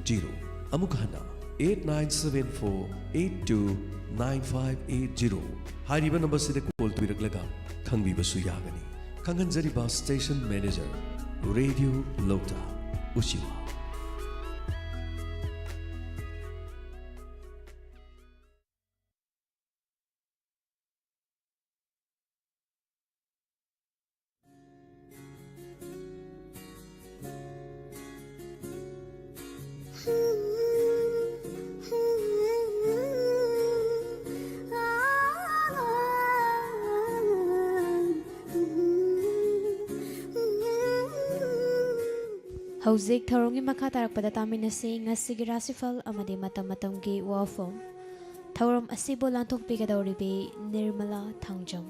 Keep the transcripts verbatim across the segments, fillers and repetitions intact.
Zero. ꯑꯃꯨꯛ ꯍꯟꯅ, eight nine seven four eight two nine five eight zero ꯍꯥꯏꯔꯤꯕ ꯅꯝꯕꯔꯁꯤꯗ ꯀꯣꯜ ꯇꯧꯕꯤꯔꯛꯂꯒ ꯈꯪꯕꯤꯕꯁꯨ ꯌꯥꯒꯅꯤ꯫ ꯈꯪꯍꯟꯖꯔꯤꯕ ꯁ꯭ꯇꯦꯁꯟ ꯃꯦꯅꯦꯖꯔ, ꯔꯦꯗꯤꯑꯣ ꯂꯣꯛꯇꯥꯛ, ꯎꯆꯤꯋꯥ꯫ ꯍꯧꯖꯤꯛ ꯊꯧꯔꯝꯒꯤ ꯃꯈꯥ ꯇꯥꯔꯛꯄꯗ ꯇꯥꯃꯤꯟꯅꯁꯤ ꯉꯁꯤꯒꯤ ꯔꯥꯁꯤꯐꯜ ꯑꯃꯗꯤ ꯃꯇꯝ ꯃꯇꯝꯒꯤ ꯋꯥꯐꯝ꯫ ꯊꯧꯔꯝ ꯑꯁꯤꯕꯨ ꯂꯥꯟꯊꯣꯛꯄꯤꯒꯗꯧꯔꯤꯕꯤ Nirmala Thangjam.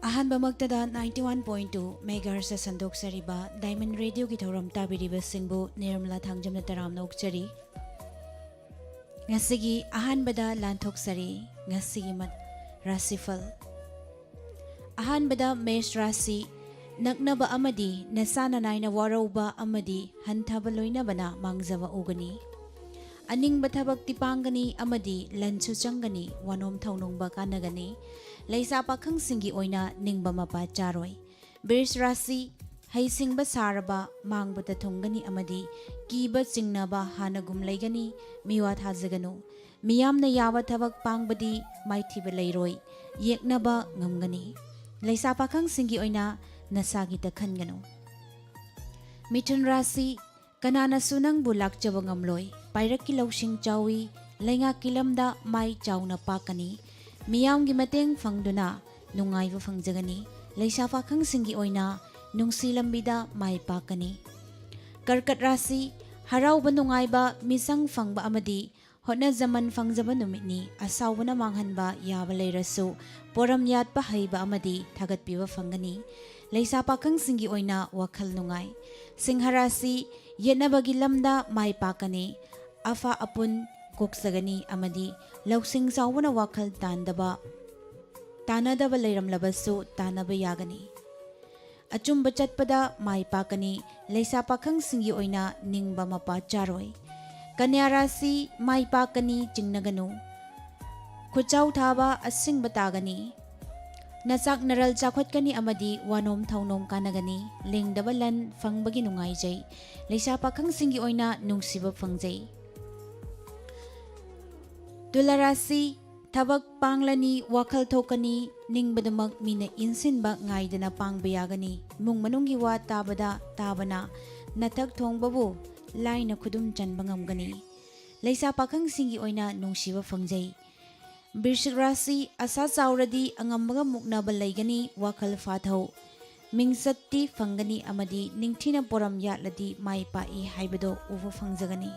ꯑꯍꯥꯟꯕꯃꯛꯇꯗ ninety one point two megahertz ꯁꯟꯗꯣꯛꯆꯔꯤꯕ Diamond Radio ꯒꯤ ꯊꯧꯔꯝ ꯇꯥꯕꯤꯔꯤꯕꯁꯤꯡꯕꯨ ꯅꯤꯔꯃꯂꯥ ꯊꯥꯡꯖꯝꯅ ꯇꯔꯥꯝꯅ ꯑꯣꯛꯆꯔꯤ꯫ ꯉꯁꯤꯒꯤ ꯑꯍꯥꯟꯕꯗ ꯂꯥꯟꯊꯣꯛꯆꯔꯤ ꯉꯁꯤꯒꯤ ꯃꯠ-, ꯔꯥꯁꯤꯐꯜ꯫ ꯑꯍꯥꯟꯕꯗ ꯃꯦꯁ ꯔꯥꯁꯤ, ꯅꯛꯅꯕ ꯑꯃꯗꯤ ꯅꯁꯥ ꯅꯅꯥꯏꯅ ꯋꯥꯔꯧꯕ ꯑꯃꯗꯤ ꯍꯟꯊꯕ ꯂꯣꯏꯅꯕꯅ ꯃꯥꯡꯖꯕ ꯎꯒꯅꯤ꯫ ꯑꯅꯤꯡꯕ ꯊꯕꯛꯇꯤ ꯄꯥꯡꯒꯅꯤ ꯑꯃꯗꯤ ꯂꯟꯁꯨ ꯆꯪꯒꯅꯤ, ꯋꯥꯅꯣꯝ ꯊꯧꯅꯨꯡꯕ ꯀꯥꯟꯅꯒꯅꯤ꯫ ꯂꯩꯁꯥ ꯄꯥꯈꯪꯁꯤꯡꯒꯤ ꯑꯣꯏꯅ ꯅꯤꯡꯕ ꯃꯄꯥ ꯆꯥꯔꯣꯏ꯫ ꯕꯤꯔꯁ ꯔꯥꯁꯤ, ꯍꯩꯁꯤꯡꯕ ꯁꯥꯔꯕ ꯃꯥꯡꯕꯗ ꯊꯨꯡꯒꯅꯤ ꯑꯃꯗꯤ ꯀꯤꯕ ꯆꯤꯡꯅꯕ ꯍꯥꯟꯅꯒꯨꯝ ꯂꯩꯒꯅꯤ, ꯃꯤꯋꯥ ꯊꯥꯖꯒꯅꯨ꯫ ꯃꯤꯌꯥꯝꯅ ꯌꯥꯕ ꯊꯕꯛ ꯄꯥꯡꯕꯗꯤ ꯃꯥꯏꯊꯤꯕ ꯂꯩꯔꯣꯏ, ꯌꯦꯛꯅꯕ ꯉꯝꯒꯅꯤ꯫ ꯂꯩꯁꯥ ꯄꯥꯈꯪꯁꯤꯡꯒꯤ ꯑꯣꯏꯅ ꯅꯁꯥꯒꯤꯇ ꯈꯟꯒꯅꯨ꯫ ꯃꯤꯊꯨꯟ ꯔꯥꯁꯤ, ꯀꯅꯥꯅꯁꯨ ꯅꯪꯕꯨ ꯂꯥꯛꯆꯕ ꯉꯝꯂꯣꯏ꯫ ꯄꯥꯏꯔꯛꯀꯤ ꯂꯧꯁꯤꯡ ꯆꯥꯎꯏ, ꯂꯩꯉꯥꯛꯀꯤ ꯂꯝꯗ ꯃꯥꯏ ꯆꯥꯎꯅ ꯄꯥꯛꯀꯅꯤ꯫ ꯃꯤꯌꯥꯝꯒꯤ ꯃꯇꯦꯡ ꯐꯪꯗꯨꯅ ꯅꯨꯡꯉꯥꯏꯕ ꯐꯪꯖꯒꯅꯤ꯫ ꯂꯩꯁꯥ ꯄꯥꯈꯪꯁꯤꯡꯒꯤ ꯑꯣꯏꯅ ꯅꯨꯡꯁꯤ ꯂꯝꯕꯤꯗ ꯃꯥꯏ ꯄꯥꯛꯀꯅꯤ꯫ ꯀꯔꯀꯠ ꯔꯥꯁꯤ, ꯍꯔꯥꯎꯕ ꯅꯨꯡꯉꯥꯏꯕ, ꯃꯤꯆꯪ ꯐꯪꯕ ꯑꯃꯗꯤ ꯍꯣꯠꯅꯖꯃꯟ ꯐꯪꯖꯕ ꯅꯨꯃꯤꯠꯅꯤ꯫ ꯑꯁꯥꯎꯕꯅ ꯃꯥꯡꯍꯟꯕ ꯌꯥꯕ ꯂꯩꯔꯁꯨ ꯄꯣꯔꯝ ꯌꯥꯠꯄ ꯍꯩꯕ ꯑꯃꯗꯤ ꯊꯥꯒꯠꯄꯤꯕ ꯐꯪꯒꯅꯤ꯫ ꯂꯩꯁꯥ ꯄꯥꯈꯪꯁꯤꯡꯒꯤ ꯑꯣꯏꯅ ꯋꯥꯈꯜ ꯅꯨꯡꯉꯥꯏ꯫ ꯁꯤꯡꯍ ꯔꯥꯁꯤ, ꯌꯦꯠꯅꯕꯒꯤ ꯂꯝꯗ ꯃꯥꯏ ꯄꯥꯛꯀꯅꯤ꯫ ꯑꯐ ꯑꯄꯨꯟ ꯀꯣꯛꯆꯒꯅꯤ ꯑꯃꯗꯤ ꯂꯧꯁꯤꯡ ꯆꯥꯎꯕꯅ ꯋꯥꯈꯜ ꯇꯥꯟꯗꯕ, ꯇꯥꯟꯅꯗꯕ ꯂꯩꯔꯝꯂꯕꯁꯨ ꯇꯥꯟꯅꯕ ꯌꯥꯒꯅꯤ꯫ ꯑꯆꯨꯝꯕ ꯆꯠꯄꯗ ꯃꯥꯏ ꯄꯥꯛꯀꯅꯤ꯫ ꯂꯩꯁꯥ ꯄꯥꯈꯪꯁꯤꯡꯒꯤ ꯑꯣꯏꯅ ꯅꯤꯡꯕ ꯃꯄꯥ ꯆꯥꯔꯣꯏ꯫ ꯀꯟꯌꯥ ꯔꯥꯁꯤ, ꯃꯥꯏ ꯄꯥꯛꯀꯅꯤ, ꯆꯤꯡꯅꯒꯅꯨ꯫ ꯈꯨꯠꯆꯥꯎ ꯊꯥꯕ ꯑꯁꯤꯡꯕ ꯇꯥꯒꯅꯤ꯫ ꯅꯆꯥꯛ ꯅꯔꯜ ꯆꯥꯎꯈꯠꯀꯅꯤ ꯑꯃꯗꯤ ꯋꯥꯅꯣꯝ ꯊꯧꯅꯣꯝ ꯀꯥꯟꯅꯒꯅꯤ꯫ ꯂꯦꯡꯗꯕ ꯂꯟ ꯐꯪꯕꯒꯤ ꯅꯨꯡꯉꯥꯏꯖꯩ꯫ ꯂꯩꯁꯥ ꯄꯥꯈꯪꯁꯤꯡꯒꯤ ꯑꯣꯏꯅ ꯅꯨꯡꯁꯤꯕ ꯐꯪꯖꯩ꯫ ꯇꯨꯂꯥ ꯔꯥꯁꯤ, ꯊꯕꯛ ꯄꯥꯡꯂꯅꯤ, ꯋꯥꯈꯜ ꯊꯣꯛꯀꯅꯤ, ꯅꯤꯡꯕꯗꯨꯃꯛ ꯃꯤꯅ ꯏꯟꯁꯤꯟꯕ ꯉꯥꯏꯗꯅ ꯄꯥꯡꯕ ꯌꯥꯒꯅꯤ꯫ ꯏꯃꯨꯡ ꯃꯅꯨꯡꯒꯤ ꯋꯥ ꯇꯥꯕꯗ ꯇꯥꯕꯅ ꯅꯊꯛ ꯊꯣꯡꯕꯕꯨ ꯂꯥꯏꯅ ꯈꯨꯗꯨꯝ ꯆꯟꯕ ꯉꯝꯒꯅꯤ꯫ ꯂꯩꯁꯥ ꯄꯥꯈꯪꯁꯤꯡꯒꯤ ꯑꯣꯏꯅ ꯅꯨꯡꯁꯤꯕ ꯐꯪꯖꯩ꯫ ꯕꯤꯔꯁꯤꯛ ꯔꯥꯁꯤ, ꯑꯁꯥ ꯆꯥꯎꯔꯗꯤ ꯑꯉꯝꯕꯒ ꯃꯨꯛꯅꯕ ꯂꯩꯒꯅꯤ, ꯋꯥꯈꯜ ꯐꯥꯊꯧ꯫ ꯃꯤꯡꯆꯠꯇꯤ ꯐꯪꯒꯅꯤ ꯑꯃꯗꯤ ꯅꯤꯡꯊꯤꯅ ꯄꯣꯔꯝ ꯌꯥꯠꯂꯗꯤ ꯃꯥꯏ ꯄꯥꯛꯏ ꯍꯥꯏꯕꯗꯣ ꯎꯕ ꯐꯪꯖꯒꯅꯤ꯫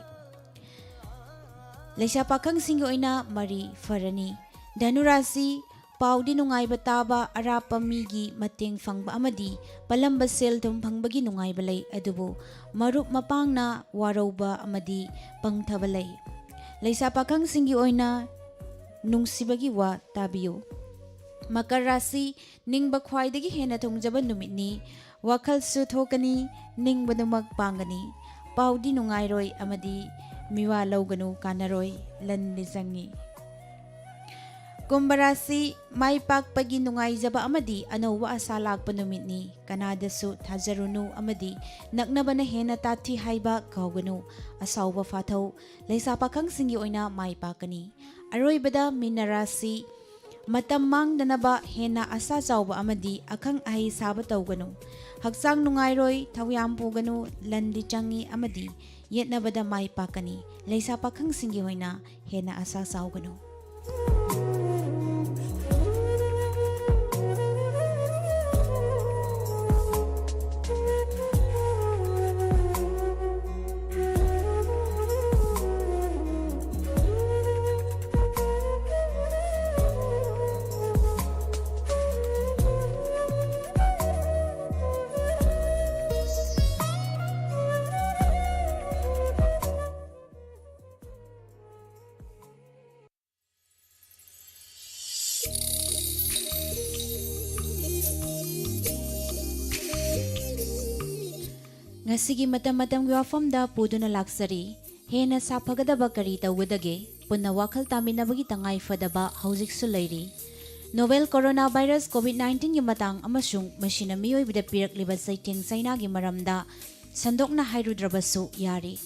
ꯂꯩꯁꯥ ꯄꯥꯈꯪꯁꯤꯡꯒꯤ ꯑꯣꯏꯅ ꯃꯔꯤ ꯐꯔꯅꯤ꯫ ꯙꯅꯨ ꯔꯥꯁꯤ, ꯄꯥꯎꯗꯤ ꯅꯨꯡꯉꯥꯏꯕ ꯇꯥꯕ, ꯑꯔꯥꯞꯄ ꯃꯤꯒꯤ ꯃꯇꯦꯡ ꯐꯪꯕ ꯑꯃꯗꯤ ꯄꯂꯝꯕ ꯁꯦꯜ ꯊꯨꯝ ꯐꯪꯕꯒꯤ ꯅꯨꯡꯉꯥꯏꯕ ꯂꯩ, ꯑꯗꯨꯕꯨ ꯃꯔꯨꯞ ꯃꯄꯥꯡꯅ ꯋꯥꯔꯧꯕ ꯑꯃꯗꯤ ꯄꯪꯊꯕ ꯂꯩ꯫ ꯂꯩꯁꯥ ꯄꯥꯈꯪꯁꯤꯡꯒꯤ ꯑꯣꯏꯅ ꯅꯨꯡꯁꯤꯕꯒꯤ ꯋꯥ ꯇꯥꯕꯤꯌꯨ꯫ ꯃꯀꯔ ꯔꯥꯁꯤ, ꯅꯤꯡꯕ ꯈ꯭ꯋꯥꯏꯗꯒꯤ ꯍꯦꯟꯅ ꯊꯨꯡꯖꯕ ꯅꯨꯃꯤꯠꯅꯤ꯫ ꯋꯥꯈꯜꯁꯨ ꯊꯣꯛꯀꯅꯤ, ꯅꯤꯡꯕꯗꯨꯃꯛ ꯄꯥꯡꯒꯅꯤ꯫ ꯄꯥꯎꯗꯤ ꯅꯨꯡꯉꯥꯏꯔꯣꯏ ꯑꯃꯗꯤ ꯃꯤꯋꯥ ꯂꯧꯒꯅꯨ, ꯀꯥꯟꯅꯔꯣꯏ, ꯂꯟꯗꯤ ꯆꯪꯉꯤ꯫ ꯀꯨꯝꯚ ꯔꯥꯁꯤ, ꯃꯥꯏ ꯄꯥꯛꯄꯒꯤ ꯅꯨꯡꯉꯥꯏꯖꯕ ꯑꯃꯗꯤ ꯑꯅꯧꯕ ꯑꯁꯥ ꯂꯥꯛꯄ ꯅꯨꯃꯤꯠꯅꯤ꯫ ꯀꯅꯥꯗꯁꯨ ꯊꯥꯖꯔꯨꯅꯨ ꯑꯃꯗꯤ ꯅꯛꯅꯕꯅ ꯍꯦꯟꯅ ꯇꯥꯊꯤ ꯍꯥꯏꯕ ꯀꯥꯎꯒꯅꯨ꯫ ꯑꯁꯥꯎꯕ ꯐꯥꯊꯧ꯫ ꯂꯩꯁꯥ ꯄꯥꯈꯪꯁꯤꯡꯒꯤ ꯑꯣꯏꯅ ꯃꯥꯏ ꯄꯥꯛꯀꯅꯤ꯫ ꯑꯔꯣꯏꯕꯗ ꯃꯤꯅ ꯔꯥꯁꯤ, ꯃꯇꯝ ꯃꯥꯡꯗꯅꯕ ꯍꯦꯟꯅ ꯑꯁꯥ ꯆꯥꯎꯕ ꯑꯃꯗꯤ ꯑꯈꯪ ꯑꯍꯩ ꯁꯥꯕ ꯇꯧꯒꯅꯨ꯫ ꯍꯛꯆꯥꯡ ꯅꯨꯡꯉꯥꯏꯔꯣꯏ, ꯊꯧꯌꯥꯝ ꯄꯨꯒꯅꯨ, ꯂꯟꯗꯤ ꯆꯪꯉꯤ ꯑꯃꯗꯤ ꯌꯦꯠꯅꯕꯗ ꯃꯥꯏ ꯄꯥꯛꯀꯅꯤ꯫ ꯂꯩꯁꯥ ꯄꯥꯈꯪꯁꯤꯡꯒꯤ ꯑꯣꯏꯅ ꯍꯦꯟꯅ ꯑꯁꯥ ꯆꯥꯎꯒꯅꯨ꯫ ꯉꯁꯤꯒꯤ ꯃꯇꯝ ꯃꯇꯝꯒꯤ ꯋꯥꯐꯝꯗ ꯄꯨꯗꯨꯅ ꯂꯥꯛꯆꯔꯤ꯫ ꯍꯦꯟꯅ ꯁꯥꯐꯒꯗꯕ ꯀꯔꯤ ꯇꯧꯒꯗꯒꯦ? ꯄꯨꯟꯅ ꯋꯥꯈꯜ ꯇꯥꯃꯤꯟꯅꯕꯒꯤ ꯇꯉꯥꯏ ꯐꯗꯕ ꯍꯧꯖꯤꯛꯁꯨ ꯂꯩꯔꯤ꯫ Novel Corona Virus COVID nineteenꯒꯤ ꯃꯇꯥꯡ ꯑꯃꯁꯨꯡ ꯃꯁꯤꯅ ꯃꯤꯑꯣꯏꯕꯗ ꯄꯤꯔꯛꯂꯤꯕ ꯆꯩꯊꯦꯡ ꯆꯩꯅꯥꯒꯤ ꯃꯔꯝꯗ ꯁꯟꯗꯣꯛꯅ ꯍꯥꯏꯔꯨꯗ꯭ꯔꯕꯁꯨ ꯌꯥꯔꯤ꯫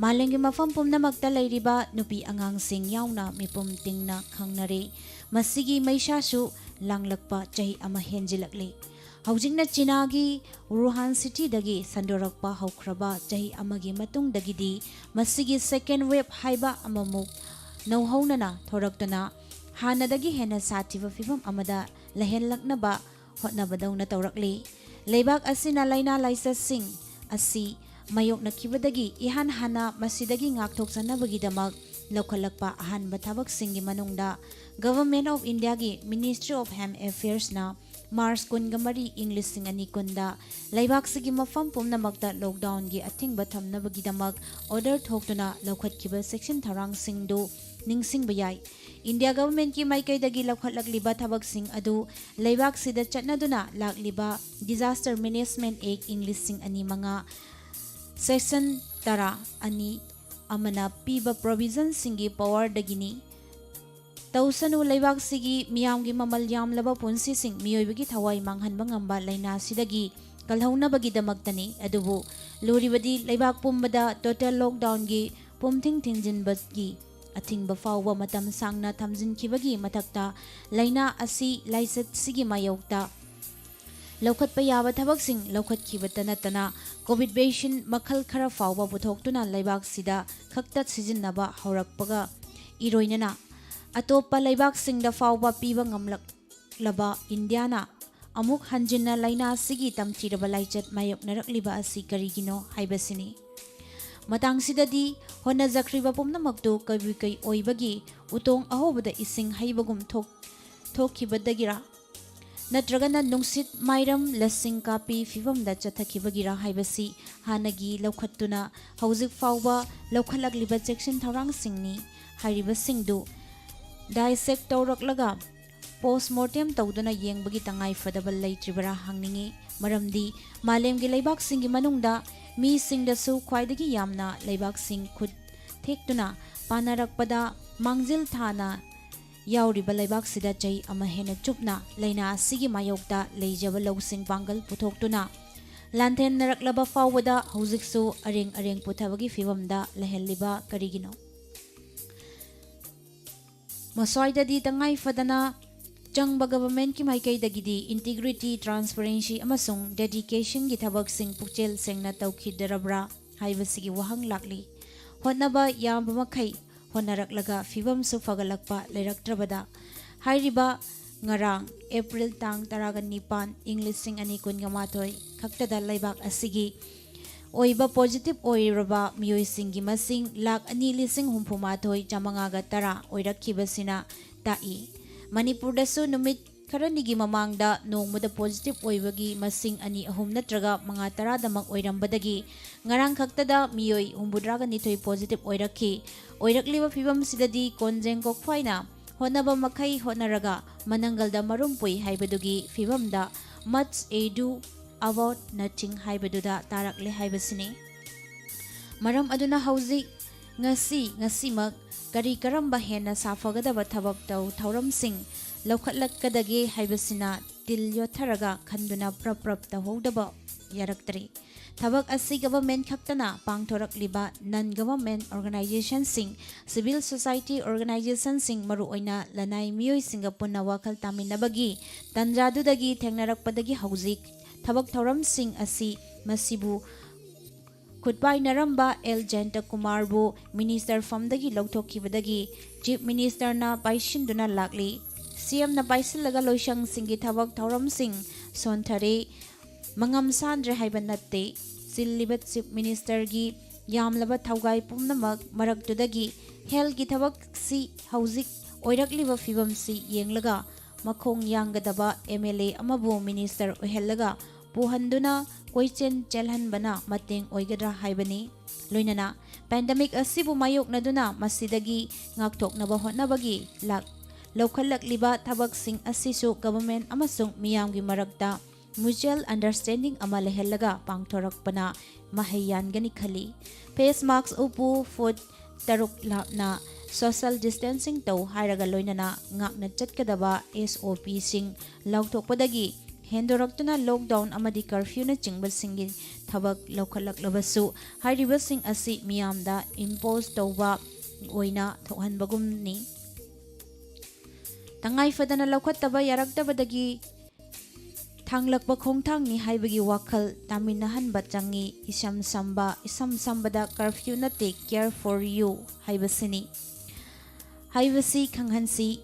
ꯃꯥꯂꯦꯝꯒꯤ ꯃꯐꯝ ꯄꯨꯝꯅꯃꯛꯇ ꯂꯩꯔꯤꯕ ꯅꯨꯄꯤ ꯑꯉꯥꯡꯁꯤꯡ ꯌꯥꯎꯅ ꯃꯤꯄꯨꯝ ꯇꯤꯡꯅ ꯈꯪꯅꯔꯦ꯫ ꯃꯁꯤꯒꯤ ꯃꯩꯁꯥꯁꯨ ꯂꯥꯡꯂꯛꯄ ꯆꯍꯤ ꯑꯃ ꯍꯦꯟꯖꯤꯜꯂꯛꯂꯤ꯫ ꯍꯧꯖꯤꯛꯅ ꯆꯤꯅꯥꯒꯤ ꯋꯨꯍꯥꯟ cityꯗꯒꯤ ꯁꯟꯗꯣꯔꯛꯄ ꯍꯧꯈ꯭ꯔꯕ ꯆꯍꯤ ꯑꯃꯒꯤ ꯃꯇꯨꯡꯗꯒꯤꯗꯤ ꯃꯁꯤꯒꯤ second wave ꯍꯥꯏꯕ ꯑꯃꯃꯨꯛ ꯅꯧꯍꯧꯅꯅ ꯊꯣꯔꯛꯇꯨꯅ ꯍꯥꯟꯅꯗꯒꯤ ꯍꯦꯟꯅ ꯁꯥꯊꯤꯕ ꯐꯤꯕꯝ ꯑꯃꯗ ꯂꯩꯍꯜꯂꯛꯅꯕ ꯍꯣꯠꯅꯕꯗꯧꯅ ꯇꯧꯔꯛꯂꯤ꯫ ꯂꯩꯕꯥꯛ ꯑꯁꯤꯅ ꯂꯥꯏꯅꯥ ꯂꯥꯏꯆꯠꯁꯤꯡ ꯑꯁꯤ ꯃꯥꯌꯣꯛꯅꯈꯤꯕꯗꯒꯤ ꯏꯍꯥꯟ ꯍꯥꯟꯅ ꯃꯁꯤꯗꯒꯤ ꯉꯥꯛꯊꯣꯛꯆꯅꯕꯒꯤꯗꯃꯛ ꯂꯧꯈꯠꯂꯛꯄ ꯑꯍꯥꯟꯕ ꯊꯕꯛꯁꯤꯡꯒꯤ ꯃꯅꯨꯡꯗ Government of Indiaꯒꯤ Ministry of Home Affairsꯅ March ꯀꯨꯟꯒ ꯃꯔꯤ, ꯏꯪ ꯂꯤꯁꯤꯡ ꯑꯅꯤ ꯀꯨꯟꯗ ꯂꯩꯕꯥꯛꯁꯤꯒꯤ ꯃꯐꯝ ꯄꯨꯝꯅꯃꯛꯇ lockdownꯒꯤ ꯑꯊꯤꯡꯕ ꯊꯝꯅꯕꯒꯤꯗꯃꯛ order ꯊꯣꯛꯇꯨꯅ ꯂꯧꯈꯠꯈꯤꯕ ꯆꯦꯛꯁꯤꯟ ꯊꯧꯔꯥꯡꯁꯤꯡꯗꯨ ꯅꯤꯡꯁꯤꯡꯕ ꯌꯥꯏ꯫ India governmentꯀꯤ ꯃꯥꯏꯀꯩꯗꯒꯤ ꯂꯧꯈꯠꯂꯛꯂꯤꯕ ꯊꯕꯛꯁꯤꯡ ꯑꯗꯨ ꯂꯩꯕꯥꯛꯁꯤꯗ ꯆꯠꯅꯗꯨꯅ ꯂꯥꯛꯂꯤꯕ Disaster Management Act ꯏꯪ ꯂꯤꯁꯤꯡ ꯑꯅꯤ ꯃꯉꯥ, section ꯇꯔꯥ ꯑꯅꯤ ꯑꯃꯅ ꯄꯤꯕ provisionꯁꯤꯡꯒꯤ powerꯗꯒꯤꯅꯤ꯫ ꯇꯧꯁꯅꯨ, ꯂꯩꯕꯥꯛꯁꯤꯒꯤ ꯃꯤꯌꯥꯝꯒꯤ ꯃꯃꯜ ꯌꯥꯝꯂꯕ ꯄꯨꯟꯁꯤꯁꯤꯡ, ꯃꯤꯑꯣꯏꯕꯒꯤ ꯊꯋꯥꯏ ꯃꯥꯡꯍꯟꯕ ꯉꯝꯕ ꯂꯥꯏꯅꯥꯁꯤꯗꯒꯤ ꯀꯜꯍꯧꯅꯕꯒꯤꯗꯃꯛꯇꯅꯤ꯫ ꯑꯗꯨꯕꯨ ꯂꯨꯔꯤꯕꯗꯤ ꯂꯩꯕꯥꯛ ꯄꯨꯝꯕꯗ total lockdownꯒꯤ ꯄꯨꯝꯊꯤꯡ ꯊꯤꯡꯖꯤꯟꯕꯒꯤ ꯑꯊꯤꯡꯕ ꯐꯥꯎꯕ ꯃꯇꯝ ꯁꯥꯡꯅ ꯊꯝꯖꯤꯟꯈꯤꯕꯒꯤ ꯃꯊꯛꯇ ꯂꯥꯏꯅꯥ ꯑꯁꯤ ꯂꯥꯏꯆꯠꯁꯤꯒꯤ ꯃꯥꯌꯣꯛꯇ ꯂꯧꯈꯠꯄ ꯌꯥꯕ ꯊꯕꯛꯁꯤꯡ ꯂꯧꯈꯠꯈꯤꯕꯇ ꯅꯠꯇꯅ COVID vaccine ꯃꯈꯜ ꯈꯔ ꯐꯥꯎꯕ ꯄꯨꯊꯣꯛꯇꯨꯅ ꯂꯩꯕꯥꯛꯁꯤꯗ ꯈꯛꯇ ꯁꯤꯖꯤꯟꯅꯕ ꯍꯧꯔꯛꯄꯒ ꯏꯔꯣꯏꯅꯅ ꯑꯇꯣꯞꯄ ꯂꯩꯕꯥꯛꯁꯤꯡꯗ ꯐꯥꯎꯕ ꯄꯤꯕ ꯉꯝꯂꯛꯂꯕ ꯏꯟꯗꯤꯌꯥꯅ ꯑꯃꯨꯛ ꯍꯟꯖꯤꯟꯅ ꯂꯥꯏꯅꯥ ꯑꯁꯤꯒꯤ ꯇꯝꯊꯤꯔꯕ ꯂꯥꯏꯆꯠ ꯃꯥꯌꯣꯛꯅꯔꯛꯂꯤꯕ ꯑꯁꯤ ꯀꯔꯤꯒꯤꯅꯣ ꯍꯥꯏꯕꯁꯤꯅꯤ꯫ ꯃꯇꯥꯡꯁꯤꯗꯗꯤ ꯍꯣꯠꯅꯖꯈ꯭ꯔꯤꯕ ꯄꯨꯝꯅꯃꯛꯇꯨ ꯀꯩꯕꯨ ꯀꯩ ꯑꯣꯏꯕꯒꯤ ꯎꯇꯣꯡ ꯑꯍꯧꯕꯗ ꯏꯁꯤꯡ ꯍꯩꯕꯒꯨꯝ ꯊꯣꯛ-, ꯊꯣꯛꯈꯤꯕꯗꯒꯤꯔ ꯅꯠꯇ꯭ꯔꯒꯅ ꯅꯨꯡꯁꯤꯠ ꯃꯥꯏꯔꯝ ꯂꯁꯤꯡ ꯀꯥꯞꯄꯤ ꯐꯤꯕꯝꯗ ꯆꯠꯊꯈꯤꯕꯒꯤꯔ ꯍꯥꯏꯕꯁꯤ ꯍꯥꯟꯅꯒꯤ ꯂꯧꯈꯠꯇꯨꯅ ꯍꯧꯖꯤꯛ ꯐꯥꯎꯕ ꯂꯧꯈꯠꯂꯛꯂꯤꯕ ꯆꯦꯛꯁꯤꯟ ꯊꯧꯔꯥꯡꯁꯤꯡꯅꯤ꯫ ꯍꯥꯏꯔꯤꯕꯁꯤꯡꯗꯨ dissect ꯇꯧꯔꯛꯂꯒ post mortem ꯇꯧꯗꯨꯅ ꯌꯦꯡꯕꯒꯤ ꯇꯉꯥꯏ ꯐꯗꯕ ꯂꯩꯇ꯭ꯔꯤꯕꯔꯥ ꯍꯪꯅꯤꯡꯏ꯫ ꯃꯔꯝꯗꯤ ꯃꯥꯂꯦꯝꯒꯤ ꯂꯩꯕꯥꯛꯁꯤꯡꯒꯤ ꯃꯅꯨꯡꯗ ꯃꯤꯁꯤꯡꯗꯁꯨ ꯈ꯭ꯋꯥꯏꯗꯒꯤ ꯌꯥꯝꯅ ꯂꯩꯕꯥꯛꯁꯤꯡ ꯈꯨꯠ ꯊꯦꯛꯇꯨꯅ ꯄꯥꯅꯔꯛꯄꯗ ꯃꯥꯡꯖꯤꯜ ꯊꯥꯅ ꯌꯥꯎꯔꯤꯕ ꯂꯩꯕꯥꯛꯁꯤꯗ ꯆꯍꯤ ꯑꯃ ꯍꯦꯟꯅ ꯆꯨꯞꯅ ꯂꯥꯏꯅꯥ ꯑꯁꯤꯒꯤ ꯃꯥꯌꯣꯛꯇ ꯂꯩꯖꯕ ꯂꯧꯁꯤꯡ ꯄꯥꯡꯒꯜ ꯄꯨꯊꯣꯛꯇꯨꯅ ꯂꯥꯟꯊꯦꯡꯅꯔꯛꯂꯕ ꯐꯥꯎꯕꯗ ꯍꯧꯖꯤꯛꯁꯨ ꯑꯔꯦꯡ ꯑꯔꯦꯡ ꯄꯨꯊꯕꯒꯤ ꯐꯤꯕꯝꯗ ꯂꯩꯍꯜꯂꯤꯕ ꯀꯔꯤꯒꯤꯅꯣ? ꯃꯁ꯭ꯋꯥꯏꯗꯗꯤ ꯇꯉꯥꯏ ꯐꯗꯅ ꯆꯪꯕ ꯒꯚꯔꯟꯃꯦꯟꯠꯀꯤ ꯃꯥꯏꯀꯩꯗꯒꯤꯗꯤ ꯏꯟꯇꯤꯒ꯭ꯔꯤꯇꯤ, ꯇ꯭ꯔꯥꯟꯁꯄꯔꯦꯟꯁꯤ ꯑꯃꯁꯨꯡ ꯗꯦꯗꯤꯀꯦꯁꯟꯒꯤ ꯊꯕꯛꯁꯤꯡ ꯄꯨꯛꯆꯦꯜ ꯁꯦꯡꯅ ꯇꯧꯈꯤꯗ꯭ꯔꯕ꯭ꯔꯥ ꯍꯥꯏꯕꯁꯤꯒꯤ ꯋꯥꯍꯪ ꯂꯥꯛꯂꯤ꯫ ꯍꯣꯠꯅꯕ ꯌꯥꯕ ꯃꯈꯩ ꯍꯣꯠꯅꯔꯛꯂꯒ ꯐꯤꯕꯝꯁꯨ ꯐꯒꯠꯂꯛꯄ ꯂꯩꯔꯛꯇ꯭ꯔꯕꯗ ꯍꯥꯏꯔꯤꯕ ꯉꯔꯥꯡ ꯑꯦꯄ꯭ꯔꯤꯜ ꯇꯥꯡ ꯇꯔꯥꯒ ꯅꯤꯄꯥꯟ, ꯏꯪ ꯂꯤꯁꯤꯡ ꯑꯅꯤ ꯀꯨꯟꯒ ꯃꯥꯊꯣꯏ ꯈꯛꯇꯗ ꯂꯩꯕꯥꯛ ꯑꯁꯤꯒꯤ ꯑꯣꯏꯕ ꯄꯣꯖꯤꯇꯤꯚ ꯑꯣꯏꯔꯕ ꯃꯤꯑꯣꯏꯁꯤꯡꯒꯤ ꯃꯁꯤꯡ ꯂꯥꯈ ꯑꯅꯤ ꯂꯤꯁꯤꯡ ꯍꯨꯝꯐꯨ ꯃꯥꯊꯣꯏ ꯆꯥꯃꯉꯥꯒ ꯇꯔꯥ ꯑꯣꯏꯔꯛꯈꯤꯕꯁꯤꯅ ꯇꯥꯛꯏ꯫ ꯃꯅꯤꯄꯨꯔꯗꯁꯨ ꯅꯨꯃꯤꯠ ꯈꯔꯅꯤꯒꯤ ꯃꯃꯥꯡꯗ ꯅꯣꯡꯃꯗ ꯄꯣꯖꯤꯇꯤꯚ ꯑꯣꯏꯕꯒꯤ ꯃꯁꯤꯡ ꯑꯅꯤ, ꯑꯍꯨꯝ ꯅꯠꯇ꯭ꯔꯒ ꯃꯉꯥ, ꯇꯔꯥꯗꯃꯛ ꯑꯣꯏꯔꯝꯕꯗꯒꯤ ꯉꯔꯥꯡ ꯈꯛꯇꯗ ꯃꯤꯑꯣꯏ ꯍꯨꯝꯐꯨꯇꯔꯥꯒ ꯅꯤꯊꯣꯏ ꯄꯣꯖꯤꯇꯤꯚ ꯑꯣꯏꯔꯛꯈꯤ꯫ ꯑꯣꯏꯔꯛꯂꯤꯕ ꯐꯤꯕꯝꯁꯤꯗꯗꯤ ꯀꯣꯟꯖꯦꯡ ꯀꯣꯛꯐꯥꯏꯅ ꯍꯣꯠꯅꯕ ꯃꯈꯩ ꯍꯣꯠꯅꯔꯒ ꯃꯅꯪꯒꯜꯗ ꯃꯔꯨꯝ ꯄꯨꯏ ꯍꯥꯏꯕꯗꯨꯒꯤ ꯐꯤꯕꯝꯗ much ado about nothing ꯍꯥꯏꯕꯗꯨꯗ ꯇꯥꯔꯛꯂꯦ ꯍꯥꯏꯕꯁꯤꯅꯤ꯫ ꯃꯔꯝ ꯑꯗꯨꯅ ꯍꯧꯖꯤꯛ, ꯉꯁꯤ, ꯉꯁꯤꯃꯛ ꯀꯔꯤ ꯀꯔꯝꯕ ꯍꯦꯟꯅ ꯁꯥꯐꯒꯗꯕ ꯊꯕꯛ ꯊꯧꯔꯝꯁꯤꯡ ꯂꯧꯈꯠꯂꯛꯀꯗꯒꯦ ꯍꯥꯏꯕꯁꯤꯅ ꯇꯤꯜ ꯌꯣꯠꯊꯔꯒ ꯈꯟꯗꯨꯅ ꯄ꯭ꯔꯞ ꯄ꯭ꯔꯞ ꯇꯧꯍꯧꯗꯕ ꯌꯥꯔꯛꯇ꯭ꯔꯦ꯫ ꯊꯕꯛ ꯑꯁꯤ ꯒꯚꯔꯟꯃꯦꯟꯠ ꯈꯛꯇꯅ ꯄꯥꯡꯊꯣꯔꯛꯂꯤꯕ ꯅꯟ ꯒꯚꯔꯟꯃꯦꯟꯠ ꯑꯣꯔꯒꯅꯥꯏꯖꯦꯁꯟꯁꯤꯡ, ꯁꯤꯚꯤꯜ ꯁꯣꯁꯥꯏꯇꯤ ꯑꯣꯔꯒꯅꯥꯏꯖꯦꯁꯟꯁꯤꯡ, ꯃꯔꯨꯑꯣꯏꯅ ꯂꯅꯥꯏ ꯃꯤꯑꯣꯏꯁꯤꯡꯒ ꯄꯨꯟꯅ ꯋꯥꯈꯜ ꯇꯥꯃꯤꯟꯅꯕꯒꯤ ꯇꯥꯟꯖꯥꯗꯨꯗꯒꯤ ꯊꯦꯡꯅꯔꯛꯄꯗꯒꯤ ꯍꯧꯖꯤꯛ ꯊꯕꯛ ꯊꯧꯔꯝꯁꯤꯡ ꯑꯁꯤ ꯃꯁꯤꯕꯨ ꯈꯨꯠꯄꯥꯏꯅꯔꯝꯕ ꯑꯦꯜ ꯖꯌꯟꯇ ꯀꯨꯃꯥꯔꯕꯨ ꯃꯤꯅꯤꯁꯇꯔ ꯐꯝꯗꯒꯤ ꯂꯧꯊꯣꯛꯈꯤꯕꯗꯒꯤ ꯆꯤꯐ ꯃꯤꯅꯤꯁꯇꯔꯅ ꯄꯥꯏꯁꯤꯟꯗꯨꯅ ꯂꯥꯛꯂꯤ꯫ ꯁꯤꯑꯦꯝꯅ ꯄꯥꯏꯁꯤꯜꯂꯒ ꯂꯣꯏꯁꯪꯁꯤꯡꯒꯤ ꯊꯕꯛ ꯊꯧꯔꯝꯁꯤꯡ ꯁꯣꯟꯊꯔꯦ, ꯃꯉꯝ ꯁꯥꯟꯗ꯭ꯔꯦ ꯍꯥꯏꯕ ꯅꯠꯇꯦ꯫ ꯆꯤꯜꯂꯤꯕ ꯆꯤꯐ ꯃꯤꯅꯤꯁꯇꯔꯒꯤ ꯌꯥꯝꯂꯕ ꯊꯧꯒꯥꯏ ꯄꯨꯝꯅꯃꯛ ꯃꯔꯛꯇꯨꯗꯒꯤ ꯍꯦꯜꯊꯀꯤ ꯊꯕꯛꯁꯤ ꯍꯧꯖꯤꯛ ꯑꯣꯏꯔꯛꯂꯤꯕ ꯐꯤꯕꯝꯁꯤ ꯌꯦꯡꯂꯒ ꯃꯈꯣꯡ ꯌꯥꯡꯒꯗꯕ ꯑꯦꯝ ꯑꯦꯜ ꯑꯦ ꯑꯃꯕꯨ ꯃꯤꯅꯤꯁꯇꯔ ꯑꯣꯏꯍꯜꯂꯒ ꯄꯨꯍꯟꯗꯨꯅ ꯀꯣꯏꯆꯦꯟ ꯆꯦꯜꯍꯟꯕꯅ ꯃꯇꯦꯡ ꯑꯣꯏꯒꯗ꯭ꯔꯥ ꯍꯥꯏꯕꯅꯤ꯫ ꯂꯣꯏꯅꯅ ꯄꯦꯟꯗꯦꯃꯤꯛ ꯑꯁꯤꯕꯨ ꯃꯥꯌꯣꯛꯅꯗꯨꯅ ꯃꯁꯤꯗꯒꯤ ꯉꯥꯛꯊꯣꯛꯅꯕ ꯍꯣꯠꯅꯕꯒꯤ ꯂꯥꯛ-, ꯂꯧꯈꯠꯂꯛꯂꯤꯕ ꯊꯕꯛꯁꯤꯡ ꯑꯁꯤꯁꯨ ꯒꯚꯔꯟꯃꯦꯟꯠ ꯑꯃꯁꯨꯡ ꯃꯤꯌꯥꯝꯒꯤ ꯃꯔꯛꯇ mutual understanding ꯑꯃ ꯂꯩꯍꯜꯂꯒ ꯄꯥꯡꯊꯣꯔꯛꯄꯅ ꯃꯍꯩ ꯌꯥꯟꯒꯅꯤ ꯈꯜꯂꯤ꯫ Face mask ꯎꯞꯄꯨ, ꯐꯨꯠ ꯇꯔꯨꯛ ꯂꯥꯞꯅ social distancing ꯇꯧ ꯍꯥꯏꯔꯒ ꯂꯣꯏꯅꯅ ꯉꯥꯛꯅ ꯆꯠꯀꯗꯕ S O P ꯁꯤꯡ ꯂꯥꯎꯊꯣꯛꯄꯗꯒꯤ ꯍꯦꯟꯗꯣꯔꯛꯇꯨꯅ lockdown ꯑꯃꯗꯤ curfew ꯅꯆꯤꯡꯕꯁꯤꯡꯒꯤ ꯊꯕꯛ ꯂꯧꯈꯠꯂꯛꯂꯕꯁꯨ, ꯍꯥꯏꯔꯤꯕꯁꯤꯡ ꯑꯁꯤ ꯃꯤꯌꯥꯝꯗ impose ꯇꯧꯕ ꯑꯣꯏꯅ ꯊꯣꯛꯍꯟꯕꯒꯨꯝꯅꯤ꯫ ꯇꯉꯥꯏ ꯐꯗꯅ ꯂꯧꯈꯠꯇꯕ ꯌꯥꯔꯛꯇꯕꯗꯒꯤ ꯊꯥꯡꯂꯛꯄ ꯈꯣꯡꯊꯥꯡꯅꯤ ꯍꯥꯏꯕꯒꯤ ꯋꯥꯈꯜ ꯇꯥꯃꯤꯟꯅꯍꯟꯕ ꯆꯪꯏ꯫ ꯏꯁꯝ ꯁꯝꯕ, ꯏꯁꯝ ꯁꯝꯕꯗ curfew ꯅꯠꯇꯦ, care for you ꯍꯥꯏꯕꯁꯤꯅꯤ꯫ ꯍꯥꯏꯕꯁꯤ ꯈꯪꯍꯟꯁꯤ꯫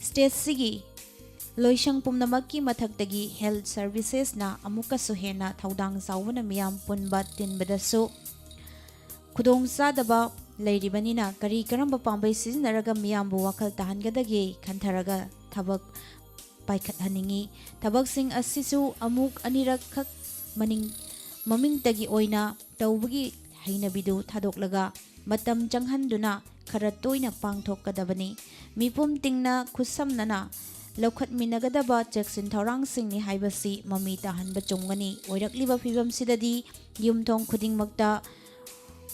State ꯁꯤꯒꯤ ꯂꯣꯏꯁꯪ ꯄꯨꯝꯅꯃꯛꯀꯤ ꯃꯊꯛꯇꯒꯤ health services ꯅ ꯑꯃꯨꯛꯀꯁꯨ ꯍꯦꯟꯅ ꯊꯧꯗꯥꯡ ꯆꯥꯎꯕꯅ ꯃꯤꯌꯥꯝ ꯄꯨꯟꯕ ꯇꯤꯟꯕꯗꯁꯨ ꯈꯨꯗꯣꯡꯆꯥꯗꯕ ꯂꯩꯔꯤꯕꯅꯤꯅ, ꯀꯔꯤ ꯀꯔꯝꯕ ꯄꯥꯝꯕꯩ ꯁꯤꯖꯤꯟꯅꯔꯒ ꯃꯤꯌꯥꯝꯕꯨ ꯋꯥꯈꯜ ꯇꯥꯍꯟꯒꯗꯒꯦ ꯈꯟꯊꯔꯒ ꯊꯕꯛ ꯄꯥꯏꯈꯠꯍꯟꯅꯤꯡꯏ꯫ ꯊꯕꯛꯁꯤꯡ ꯑꯁꯤꯁꯨ ꯑꯃꯨꯛ ꯑꯅꯤꯔꯛꯈꯛ ꯃꯅꯤꯡ, ꯃꯃꯤꯡꯇꯒꯤ ꯑꯣꯏꯅ ꯇꯧꯕꯒꯤ ꯍꯩꯅꯕꯤꯗꯨ ꯊꯥꯗꯣꯛꯂꯒ, ꯃꯇꯝ ꯆꯪꯍꯟꯗꯨꯅ ꯈꯔ ꯇꯣꯏꯅ ꯄꯥꯡꯊꯣꯛꯀꯗꯕꯅꯤ꯫ ꯃꯤꯄꯨꯝ ꯇꯤꯡꯅ ꯈꯨꯠꯁꯝꯅꯅ ꯂꯧꯈꯠꯃꯤꯟꯅꯒꯗꯕ ꯆꯦꯛꯁꯤꯟ ꯊꯧꯔꯥꯡꯁꯤꯡꯅꯤ ꯍꯥꯏꯕꯁꯤ ꯃꯃꯤ ꯇꯥꯍꯟꯕ ꯆꯨꯝꯒꯅꯤ꯫ ꯑꯣꯏꯔꯛꯂꯤꯕ ꯐꯤꯕꯝꯁꯤꯗꯗꯤ ꯌꯨꯝꯊꯣꯡ ꯈꯨꯗꯤꯡꯃꯛꯇ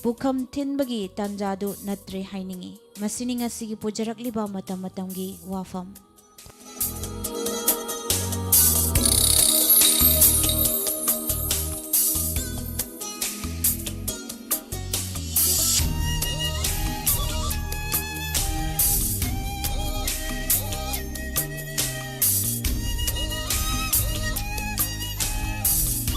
ꯄꯨꯈꯝ ꯊꯤꯟꯕꯒꯤ ꯇꯥꯟꯖꯥꯗꯨ ꯅꯠꯇ꯭ꯔꯦ ꯍꯥꯏꯅꯤꯡꯏ꯫ ꯃꯁꯤꯅꯤ ꯉꯁꯤꯒꯤ ꯄꯨꯖꯔꯛꯂꯤꯕ ꯃꯇꯝ ꯃꯇꯝꯒꯤ ꯋꯥꯐꯝ꯫